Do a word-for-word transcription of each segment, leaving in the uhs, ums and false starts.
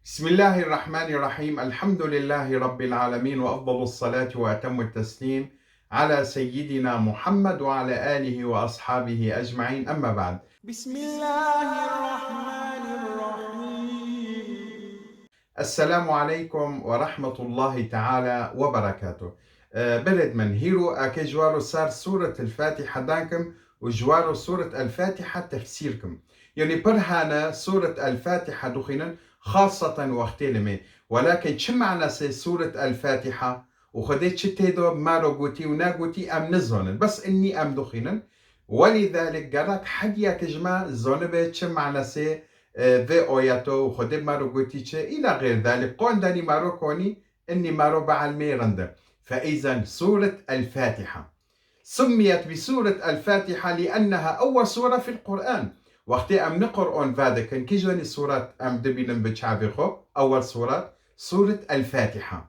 بسم الله الرحمن الرحيم. الحمد لله رب العالمين، وأفضل الصلاة وأتم التسليم على سيدنا محمد وعلى آله وأصحابه أجمعين. أما بعد. بسم الله الرحمن الرحيم. السلام عليكم ورحمة الله تعالى وبركاته. Ee, beled min hîro eke ji waro ser Suret El Fatiha dankim û ji waro Suret El Fatiha tefsîr kim. Yanî pir hane Suret El Fatiha dixwînin, xaseten wextê limê. Welakin çi manasê Suret El Fatiha û Xwedê çi tê de maro gotî û negotî em nizanin. Bes innî em dixwînin. Welîdalik gerek hediyek ji me zanibe çi manasê, e, vê ayeto û Xwedê maro gotî çi. Îla xêr dalik qondanî maro konî, innî maro bielmê rinde. فإذا سورة الفاتحة سميت بسورة الفاتحة لأنها أول سورة في القرآن. Wextê em ni Qur'an vedikin, kîjanî suret em dibînin bi çavê xwe? Ewel suret, Suret El Fatiha.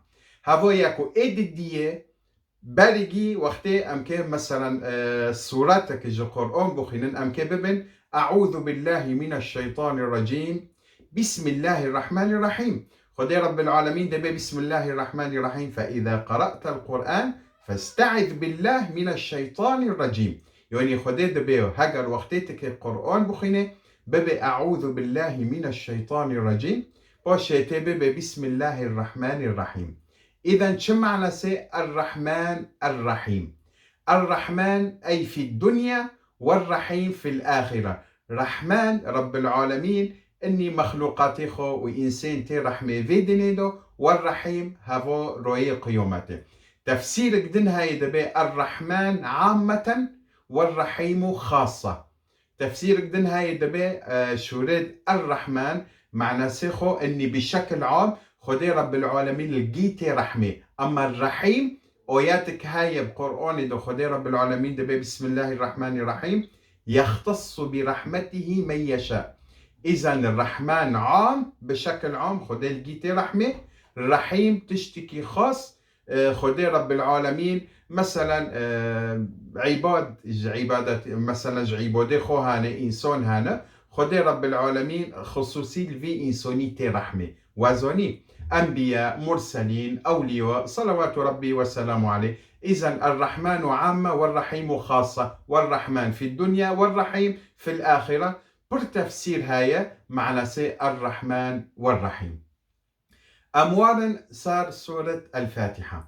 Heva yek û ê didiyê berîgî wextê em kê, meselen, e, suretek ji Qur'an bixwînin, em kê bibin, أعوذ بالله من الشيطان الرجيم. بسم الله الرحمن الرحيم. Xwedê Rabbil Alemîn dibê بسم الله الرحمن الرحيم. فإذا قرأت القرآن فاستعذ بالله من الشيطان الرجيم. Yanî Xwedê dibê heger wextê tikê Qur'an bixwînê, bibê أعوذ بالله من الشيطان الرجيم. Paşê tê bibê بسم الله الرحمن الرحيم. إذا çi manasê Er-Rahman Er-Rahîm? Er-Rahman ey fî dunya wer-Rahîm fil-axire. Rahman, Rabbil Alemîn, innî mexlûqatê xwe û însên tê rehmê vê dinê de, wer-Rahîm, hevo royê qiyametê. Tefsîrek din heye dibe Er-Rahman ammeten wer-Rahîmu xassa. Tefsîrek din heye dibe, e, şûrê Er-Rahman, manasê xwe innî bi şekil am, Xwedê Rabbil Alemîn li gî tê rehmê. Ema Rahîm, oyetek heye bi Qur'anê de Xwedê Rabbil Alemîn dibe بسم الله الرحمن الرحيم. يختص برحمته من يشاء. Îzen Rahman am, bi şekil am, Xwedê li gî tê rehmê. Rahîm tiştekî xas, e, Xwedê Rabbil Alemîn, meselen, e, îbad, ji îbadet, meselen ji îbadê xwe hane, însan hane, Xwedê Rabbil Alemîn xisûsî li vî însonî tê rehmê. Wezanî, enbiya, murselîn, ewliya, salawatu Rabbi ve selamu aleyh. Îzen Er-Rahmanu amme ve Rahimu xassa, ve Rahman fid dunya ve Rahim fil axire. Pir tefsîr heye, manasê Er-Rahman ve Rahim. Em warin ser Suret El-Fatiha.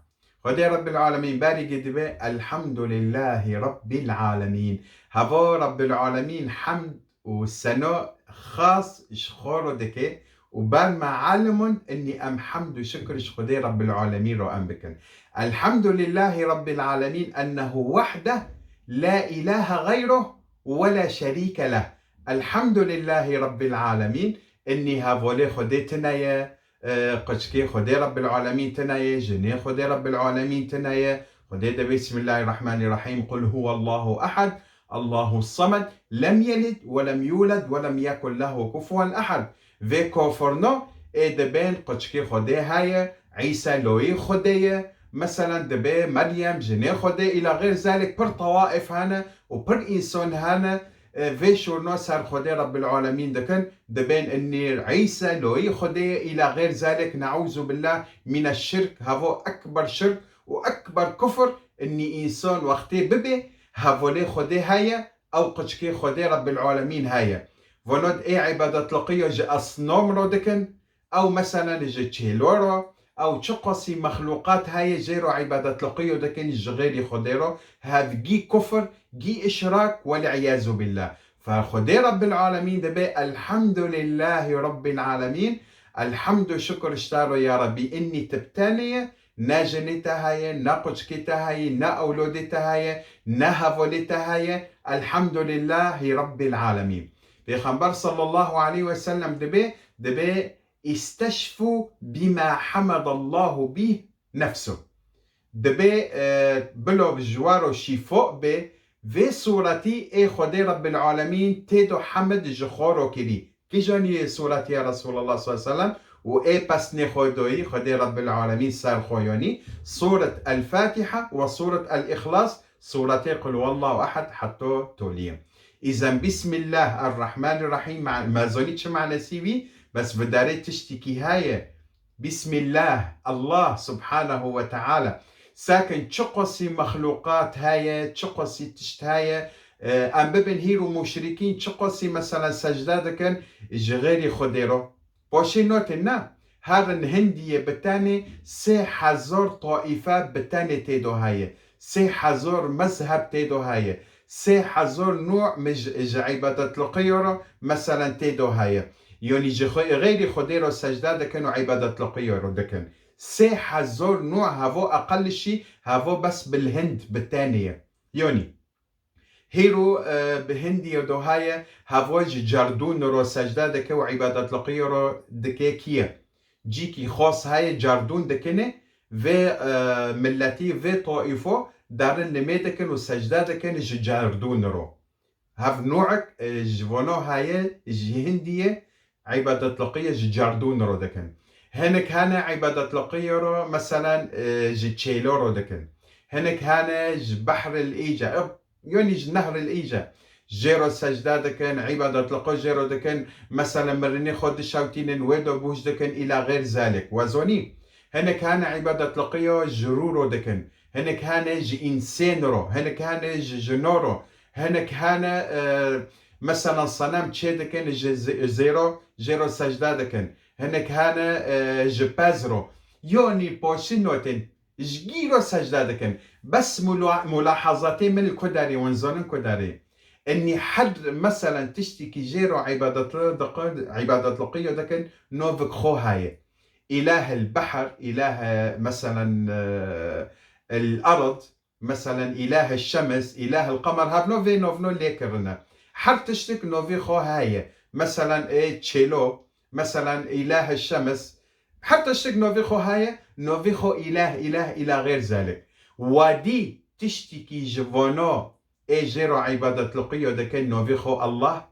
Xwedê Rabbil Alemîn berî gê dibe, Elhamdulillahî Rabbil Alemîn. Heva Rabbil Alemîn hemd û sena xas ji xwe re dike û ber me elim in, innî em hemd û şikir ji Xwedê Rabbil Alemîn re em bikin. Elhamdulillahî Rabbil Alemîn ennehu wehdeh la ilahe gayruh ve la şerîke leh. Elhamdulillahî Rabbil Alemîn, innî hevalê Xwedê tune ye, e, qiçkê Xwedê Rabbil Alemîn tune ye, jinê Xwedê Rabbil Alemîn tune ye. Xwedê dibê, Bismillahirrahmanirrahîm, Qul huwallahu ehad, Allahu samed, lem yelid ve lem yulad ve lem yekun lehu kufuwen ehad. Vê kofirno ê dibên qiçkê Xwedê heye, Îsa loyî Xwedê ye, meselen dibê Meryem jinê Xwedê, îla xêr zalek pir tawaif hene û pir însan hene, e, vê şûrno ser Xwedê Rabbil Alemîn dikin, dibên innî Îsa loyî Xwedê ye, îla xêr zalek, neûzubillah mîne şirk, hevo ekber şirk û ekber kufr, innî însan wextê bibê hevalê Xwedê heye, ew qiçkê Xwedê Rabbil Alemîn heye. Vonod ê îbadetliqiyo ji esnam ro dikin, ew meselen ji çêlo ro, ew çiqasî mexlûqat heye jê ro îbadetliqiyo dikin ji xêrî Xwedê ro, hev gî kufr, gî işrak, wel'iyazûbillah. Fe Xwedê Rabbil Alemîn dibe, Elhamdulillahî Rabbil Alemîn, elhamd û şikir ji te ro ya Rebbî, innî tu bi tenê ye, ne jinê te heye, ne quçkê te heye, ne ewlodê te heye, ne hevalê te heye, Elhamdulillahî Rabbil Alemîn. Pêxember sallallahu aleyhi ve sellem dibe, dibe, İsteşfu bima hamedallahu bih nefsu. Dibê, e, bilo ji waro şîfo bê, vê suretî ê Xwedê Rabbil Alemîn tê do hemd ji xwe ro kirî. Kîjanî suretî ya Resulullah sallallahu aleyhi ve sellem û ê pesnê xwe doyî Xwedê Rabbil Alemîn ser xwe yonî, Suret El Fatiha ve Suret El Îxlas, Suretê Qul Huwallahu Ehad heta toliyê. Îzen Bismillah Errahmanirrahîm, ma-, me zanî çi manasî wî? Bes vidarê tiştikî heye. Bismillah, Allah subhanahu ve teala. Sakin çi qasî mexluqat heye, çi qasî tişt heye, e, em bibin hîr û muşrikîn çi qasî mesela secde dikin ji xêrî Xwedê ro. Paşê notin ne, herin Hindiyê bi tenê sê hezar taîfe bi tenê tê do heye. Sê hezar mezheb tê do heye. Sê hezar nû min ji, ji îbadetliqiyê re, meselen, tê do heye. Yanî ji xwe, xeyrî Xwedê re secde dikin û îbadetliqiyê re dikin. Sê hezar nû, hevo eqelişî, hevo bes bil Hind bi tenê ye. Yanî, hêro, e, bi Hindiyê do heye, hevo ji cerdûn re secde dike û îbadetliqiyê re dike kiye. Cîkî xas heye cerdûn dikine, vê, e, milletî, vê taîfo derin limê dikin û secde dikin ji cerdûn ro. Hev nûek, e, ji vano heye, ji Hindiyê îbadetliqiyê ji cerdûn ro dikin. Hinek hene îbadetliqiyê ro, meselen, e, ji çêlo ro dikin. Hinek hene ji behril îce, e, yanî ji nehril îce. Jê ro secde dikin, îbadetliqo jê ro dikin, meselen, mirinê xwe dişewtînin, wê do bûj dikin, îla xêr zalik. We zonî, hinek hene îbadetliqiyê ji rû ro dikin, hinek hene ji însên ro, hinek hene ji jino ro, hinek hene, e, meselen, senem çê dikin, ji z-, zêro, jê ro secde dikin, hinek hene, e, ji pez ro. Yanî paşî notin, ji gîro secde dikin. Bes mula-, mulahazatê min li ku derê, wan zonin ku derê. Enî her, meselen, tiştîkî jê ro îbadetli dikin, îbadetliqiyê dikin, novik xwe heye. Îlahil behr, îlah, meselen, e, el erd, meselen, îlahil şems, îlahil qemer, hevno vê novno lê kirine. Her tiştik novê xwe heye. Meselen, ê çêlo, meselen, îlahil şems, her tiştik novê xwe heye, novê xwe îlah, îlah, îla xêr zalik. Wadî tiştikî ji vano ê jê ro îbadetliqiyê dikin, novê xwe Allah,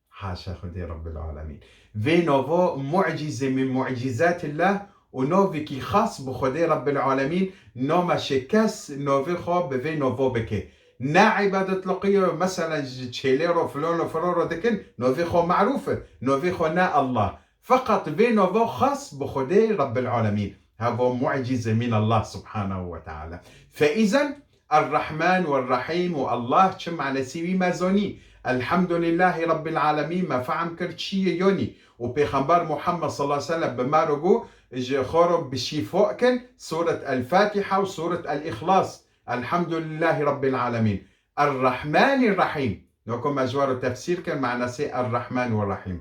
haşa Xwedê Rabbil Alemîn. Vê novo mucîze min mucîzatillah û novekî xas bi Xwedê Rabbil Alemîn, noma şi kes novê xwe bi vê novo bike. Ne îbadetliqiyê, meselen, ji çêlê ro, filon ro, filon ro dikin, novê xwe marûf e, novê xwe ne Allah. Feqet vê novo xas bi Xwedê Rabbil Alemîn. Hevo mucîze min Allah subhanahu ve teala. Fe îzen, Er-Rahman ve Rahîm û Allah çi manasî wî me zonî. Elhamdulillahî Rabbil Alemîn me fehm kir çi ye yonî. Û Pêxember Muhammed sallallahu aleyhi ve sellem bi me re got, ji xwe re bi şîfo kin, Suret El-Fatiha û Suret El-Îxlas. Elhamdulillahî Rabbil Alemîn. Er-Rahmanî Rahîm. Weko me ji we re tefsîr kir, manasê Er-Rahman ve Rahîm.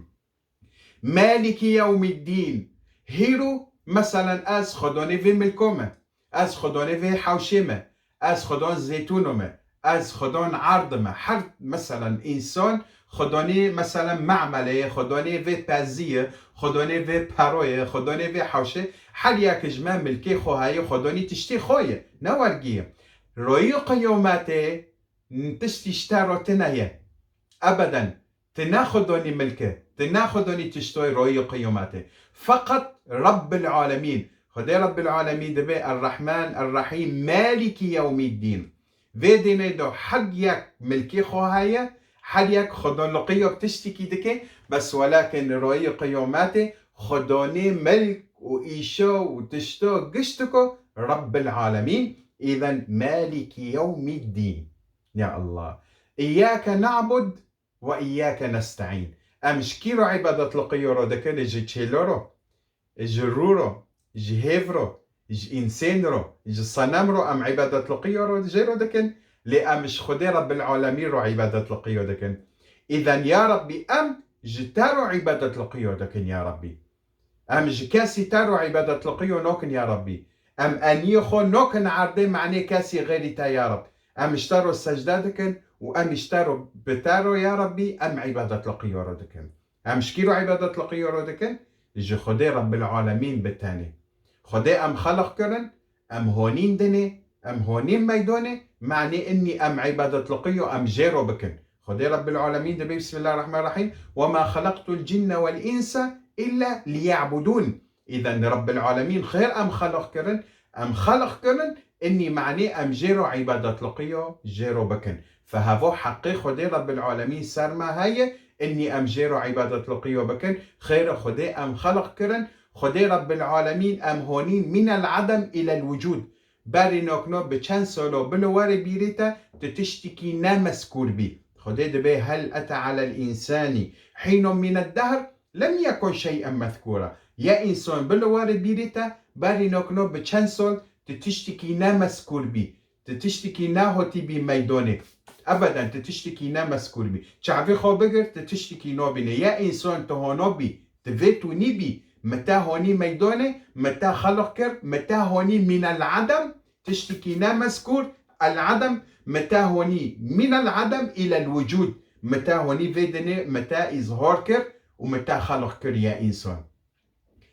Maliki yewmiddîn. Hîro, meselen, ez xwedonê vê milko me, ez xwedonê vê hewşê me, ez xwedon zeytûno me, ez xwedon erd me. Her, meselen, însan xwedonê, meselen, me'mele ye, xwedonê vê pezî ye, xwedonê vê peroyê, xwedonê vê hewşê. Her yek ji me milkê xwe heye, xwedonî tiştê xwe ye, ne wergî ye. Royê qiyometê tiştî ji te re tune ye. Ebeden. Tu ne xwedonî milk e, tu ne xwedonî tiştoyê royê qiyometê. Feqet Rabbil Alemîn. Xwedê Rabbil Alemîn dibe Er-Rahman Er-Rahîm Maliki Yewmiddîn. Vê dînê de her yek milkê xwe heye, her yek xwedonliqiyek tiştikî dike, bes welakin royê qiyometê xwedonê milk û îşo û tişto giştiko Rabbil Alemîn, îden Maliki Yewmiddîn. Ya Allah. İyyâke na'bud ve iyyâke nesta'în. Em ji kî re îbadetliqiyê re dikin? Ji çêlo re, ji rû re, ji hêv re, ji însên re, ji senem re em îbadetliqiyê re jê re dikin. Lê em ji Xwedê Rabbil Alemîn re îbadetliqiyê dikin. Îden ya Rabbî, em ji te re îbadetliqiyê dikin ya Rabbî. Em ji kesî te re îbadetliqiyê nakin ya Rabbî. Em eniyê xwe nakin erdê menê kesî xeyrî te ya Rab. Em ji te re secde dikin û em ji te re, bi te re ya Rabbî, em îbadetliqiyê re dikin. Em ji kî re îbadetliqiyê re dikin? Ji Xwedê Rabbil Alemîn bi tenê. Xwedê em xeleq kirin, em honîn dinê, em honîn meydonê, menê inî em îbadetliqiyê em jê re bikin. Xwedê Rabbil Alemîn dibe, Bismillahirrahmanirrahîm, "Ve ma xelaqtul cinne vel insa illa liya'budun." Îden Rabbil Alemîn xêr em xeleq kirin, em xeleq kirin, inî menê em jê re îbadetliqiyê jê re bikin. Fe hevo heqê Xwedê Rabbil Alemîn ser me heye, Enî em jê re îbadetliqiyo bikin. Xêr e, Xwedê em xelq kirin. Xwedê Rebbil Alemîn em honîn mînel edem îlel wicûd. Berî nokno bi çend solo bilo were bîrê te, tu tiştikî ne mezkûr bî. Xwedê dibê hel ete alel însanî hînun mîned dehr lem yekun şey'en mezkûra. Ya însan bilo were bîrê te, berî nokno bi çend sol tu tiştikî ne mezkûr bî. Tu tiştikî nehotî bî meydonê. Ebeden tu tiştikî ne mezkûr bî. Çavê xwe bigir, tu tiştikî nobîne. Ya însan tu hono bî, tu vê tûnî bî, mi te honî meydonê, mi te xelq kir, mi te honî mînel edem, tiştikî ne mezkûr, el edem, mi te honî mînel edem îlel wicûd, mi te honî vê dinê, mi te îzhar kir û mi te xelq kir ya însan.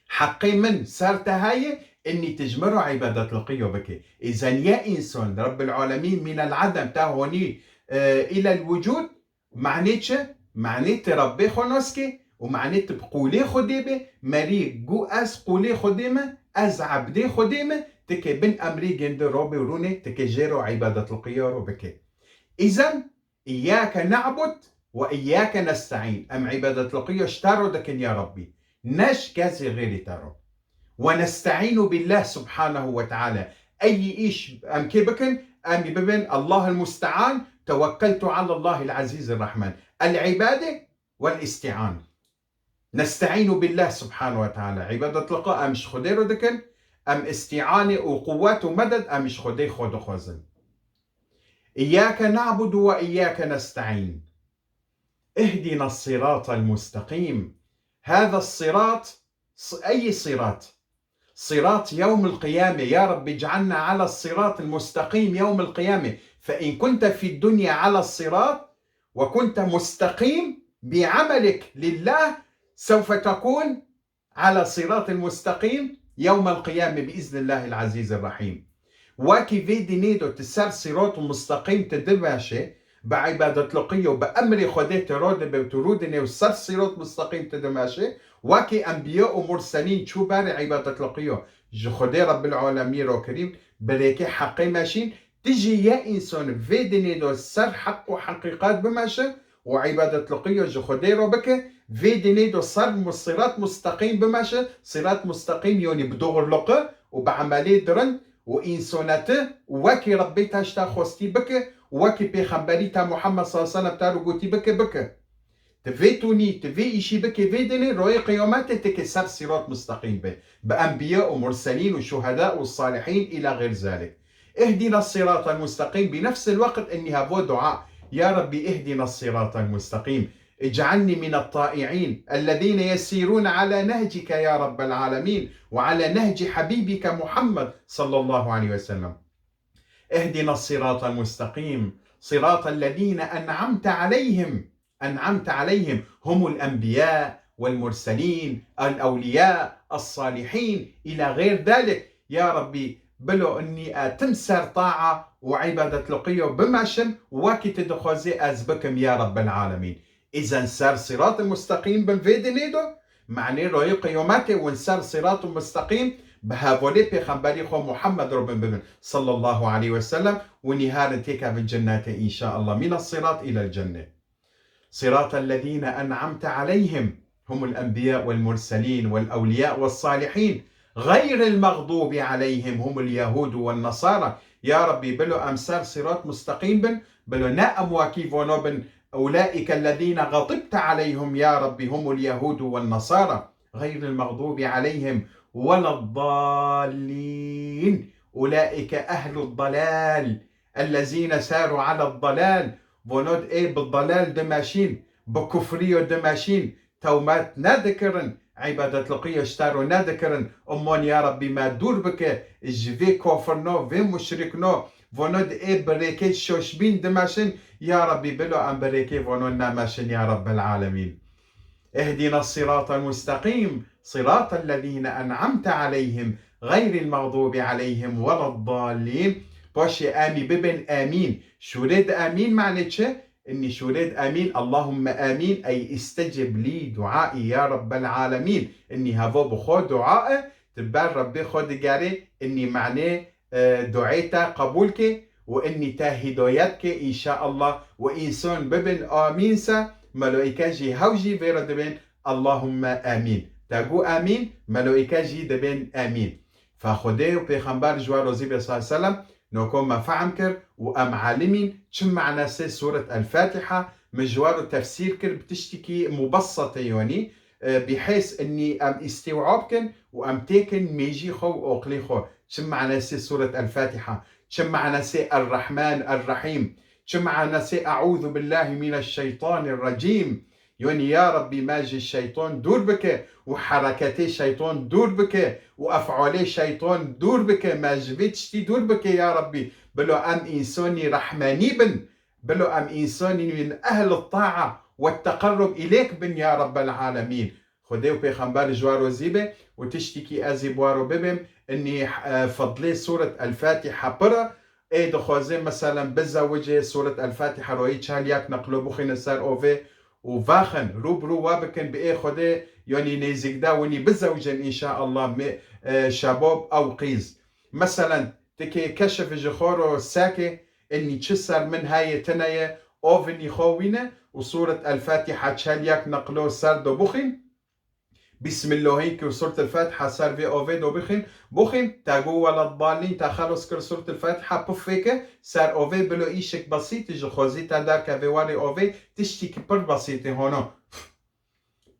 Heqê min ser te heye, enî tu ji min re îbadetliqiyo bike. Îzen ya însan, Rebbil Alemîn mînel edem te honî, e, îlel wicûd, manê çi? Manê tu Rebbê xwe nas ke û manê tu bi qûlê Xwedê be, merî gu ez qûlê Xwedê me, ez ebdê Xwedê me, tu ke bin emrê gêndi robê û rûnê, tu ke jê re îbadetliqiyo ro bike. Îzen, Îyyâke ne'bud ve îyyâke nesta'în. Em îbadetliqiyo ji te ro dikin ya Rebbî. Ne ji kesê xêrî te ro. Ve nesta'înu billâh subhanehu ve teala. Ey îş em kê bikin? Em ê bibin Allahil musta'an, tewekkeltu alallahil azîzir rahman. El îbade vel isti'an. Nesta'înu billâh subhanehu ve teala. Îbadetliqo em ji Xwedê ro dikin, em isti'anê û quwwet û meded em ji Xwedê xwe dixwazin. Îyyâke ne'budu ve îyyâke nesta'în. Ihdina siratal mustaqîm. Hâza sirat, s-, eyyi sirat? Sirat yewmil qiyame. Ya Rabbi, ec'alna ala siratil mustaqîm yewmil qiyame. Fe in kunte fid dunya ala sirat ve kunte mustaqîm bi amelik lillah, sewfe tekûn ala siratil mustaqîm yewmel qiyame bi îznillahil azîzir rahîm. Wekî vê dinê de tu ser sîrat û mustaqîm tu dimeşe, bi îbadetliqî û bi emrê Xwedê tu ro dibe û tu rûdinê û ser sîrat mustaqîm tu dimeşe, wekî enbiya û murselîn çû berê îbadetliqî û ji Xwedê Rebbil Alemîn ro kirîn, bi rêkê heqê meşîn, Tu jî ye însan vê dinê de ser heq û heqîqet bimeşe û îbadetliqiyo ji Xwedê re bike, vê dinê de ser mu-, sirat musteqîm bimeşe, sirat musteqîm yanî bi doğruluqi û bi emelê dirin û însoneti û wekî Rebbê te ji te xwestî bike û wekî pêxemberî te Muhammed sallallahu aleyhi ve sellem te re gotî bike, bike. Tu vê tûnî, tu vê îşî bikê vê dinê, royê qiyametê tu kê ser sîrat musteqîm be. Bi enbiya û murselîn û şuheda û salihîn îla xêr zalik. Ihdina siratal musteqîm, bi nefsil weqt enî hevo dua. Ya Rebbî, ihdina siratal musteqîm. Ec'alni minet ta'i'în, ellezîne yesîrûne ala nehcike ya Rebbel alemîn ve ala nehci habîbike Muhammed sallallahu aleyhi ve sellem. Ihdina siratal musteqîm, siratal lezîne en'amte aleyhim. En'amte aleyhim, humul enbiyâ vel murselîn, el ewliyâ, es salihîn, îla xêr dalik. Ya Rebbî, bilo innî e tim ser taa û îbadetliqiyo bimeşim, wekî tu dixwazî ez bikim ya Rebbel alemîn. Îzen ser sîrat musteqîm bin vê dinê de, manê royê qiyametê win ser sîrat musteqîm bi hevalê pêxemberî xwe Muhammed re bin bibin, sallallahu aleyhi ve sellem, û nîharin têkevin cennetê, înşaallah. Mîne sîrat îlel cenne. صراط الذين أنعمت عليهم هم الأنبياء والمرسلين والأولياء والصالحين غير المغضوب عليهم هم اليهود والنصارى. Ya Rebbî, bilo em ser sîrat musteqîm bin, bilo ne em wekî vono bin, أولئك الذين غضبت عليهم ya Rebbî هم اليهود والنصارى غير المغضوب عليهم ولا الضالين. أولئك أهل الضلال. الذين ساروا على الضلال. Vonod ê bi delal dimeşîn, bi kufriyo dimeşîn, tewmet nedikirin, îbadetliqiyo ji te ro nedikirin, umon ya Rebbî me dûr bike ji vê kofirno, vê muşrikno, vonod ê bi rêkê şoşbîn dimeşin, ya Rebbî bilo em bi rêkê vonon nemeşin ya Rebbel alemîn. اهدنا الصراط المستقيم، صراط الذين أنعمت عليهم، غير المغضوب عليهم ولا الضالين. Paşê em ê bibin amîn. Şûrê di amîn manê çi? Innî şûrê di amîn, Allahümme amîn, ey istecib lî duaî ya Rebbel alemîn. Innî heva bi xwe dua e, tu ber Rebbê xwe digerê, innî manê e, duayê te qebûl ke û innî te hîdayet ke, înşaallah, û însan bibin amîn se, Meloîke jî hew jî vê re dibên Allahumme amîn. Te got amîn, meloîke jî dibên amîn. Fa Xwedê û Pêxember ji we rozî be sallallahu aleyhi ve sellem, noko me fehm kir û em alimîn çi manasê Sûret El Fatiha, min ji we re tefsîr kir bi tiştekî mubessete, yanî, e, bihês innî em îstîwab kin û em têkin mêjî xwe û oqlî xwe. Çi manasê Sûret El Fatiha, çi manasê Er Rahman Er Rahîm, çi manasê Eûzu billahi mineşşeytanirrecîm. Yanî ya Rabbî me ji şeytan dûr bike û hereketê şeytan dûr bike û efalê şeytan dûr bike, me ji vê tiştî dûr bike ya Rabbî. Bilo em însanî rehmenî bin, bilo em însanî bin ehl taa ve teqerrub îlêk bin ya Rabbel alemîn. Xwedê û Pêxember ji we rozî be û tiştekî ez ê bi we re bibêm, innî, e, fedlê Sûret El Fatiha pir e. Ê dixwaze, meselen, bizewice, Sûret El Fatiha royê çalyak neqlo bixwîne ser ovê û vaxin, rû bi rû wa bikin bi ê Xwedê, yanî nêzîk de winî bizewicin, înşaallah, me, e, şebab ew qîz. Meselen, tikê keşif ji xwe ro seke, innî çi ser min heye, tine ye, ovinî xwe wîne û Sûret El Fatiha çalyak neqlo ser do bixwîn. Bismillahîn ki û Sûret El Fatiha ser vê ovê do bixwîn. Bixwîn, te got weleddalîn, te xelos kir Sûret El Fatiha pifê ke ser ovê, bilo îşek besît ji xwezî te derkeve warê ovê, tiştekî pir besîtê hono.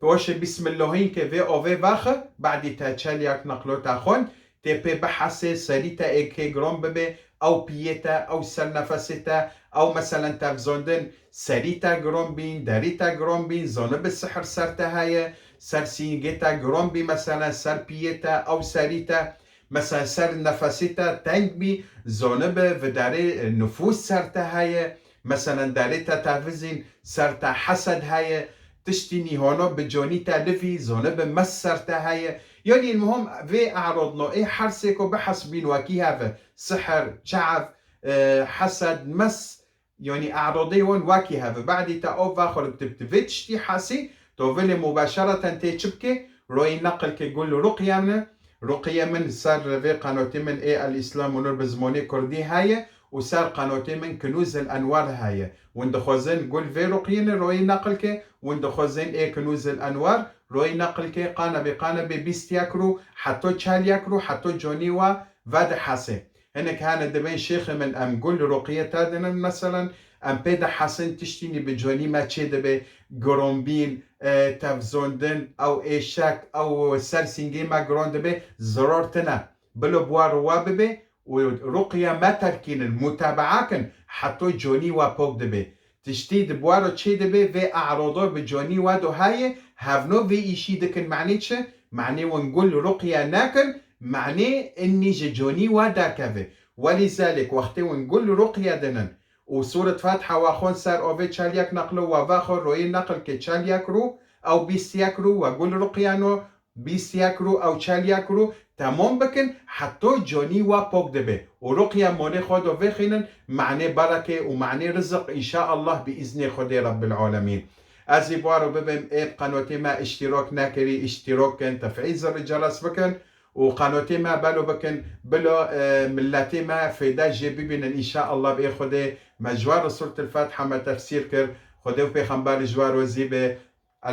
Paşê Bismillahîn ke vê ovê vexe, badî te çalyak neqlo te xwend, tê pê bihesê, serî te êkê giron bibe, ew piyê te, ew ser nefesê te, ew meselen tevzondin, serî te giron bîn, derî te giron bîn, zonibe sihir ser te heye, ser sîngê te giron bî, meselen ser piyê te, ew serî te, meselen ser nefesê te teng bî, zonibe vidarê, e, nifûs ser te heye, meselen derê te tevizîn, ser te hesed heye, tiştî nîhono bi conî te livî, zonibe mes ser te heye. Yanî muhim vê erodno ê her sê ku bihesbîn wekî heve, sihir, çav, e, hesed, mes, yanî erodê wan wekî heve. Badî te o vexwe li tib, ti vê tiştî hesî, to vilê mubaşereten tê çi bike, royê neqil ke gul ruqye min, ruqye min ser vê qanotê min ê El Îslam û Nur bi zimonê kurdî heye û ser qanotê min Kinûz El Enwar heye. Win dixwazin gul vê ruqyê ne royê neqil ke, win dixwazin ê Kinûz El Enwar royê neqil ke, qanebê qanebê bîst yek rû, heto çel yek rû, heto conî wa vedihesê. Hinek hene dibên şêxê min em gul ruqye te dinin, meselen, em pê dihesin tiştînî bi conî me çê dibe, gironbîn, e, tevzondin, ew êşek, ew ser sîngê me giron dibe, zirar tine. Bilo bi wa re wa bibe û ruqya me terkînin, mutabaa kin, heto conî wa pok dibe. Tiştî di bi wa re çê dibe, vê erodo bi conî wa do heye, hevno vê îşî dikin, manê çi? Manê win gul ruqya nekin, manê innî ji conî wa derkeve. Welîzalek wextê win gul ruqya dinin û Sûret Fatiha wa xwend ser ovê çel yek neqlo wa vexwe royê neqil ke çel yek rû, ew bîst yek rû wa gul ruqya no, bîst yek rû ew çel yek rû temam bikin, heto conî wa pok dibe. Û ruqya molê xwe do vêxînin, manê bereke û manê riziq, înşaallah, bi îznê Xwedê Rebbil Alemîn. Ez ê bi wa re bibêm, ê bi qanotê me îştîrak nekirî, îştîrak kin, tefîl zirê ceres bikin û qanotê me belo bikin, bilo, e, milletê me fêde jê bibînin, înşaallah, bi ê Xwedê. Me ji wa re Sûretil Fatiha me tefsîr kir. Xwedê û Pêxember ji wa rozî be.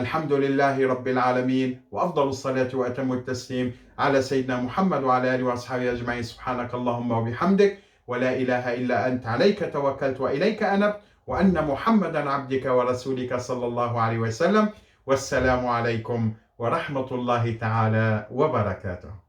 الحمد لله رب العالمين، وأفضل الصلاة وأتم التسليم على سيدنا محمد وعلى آله وأصحابه أجمعين. سبحانك اللهم وبحمدك، ولا إله إلا أنت، عليك توكلت وإليك أنبت، وأن محمدا عبدك ورسولك، صلى الله عليه وسلم. والسلام عليكم ورحمة الله تعالى وبركاته.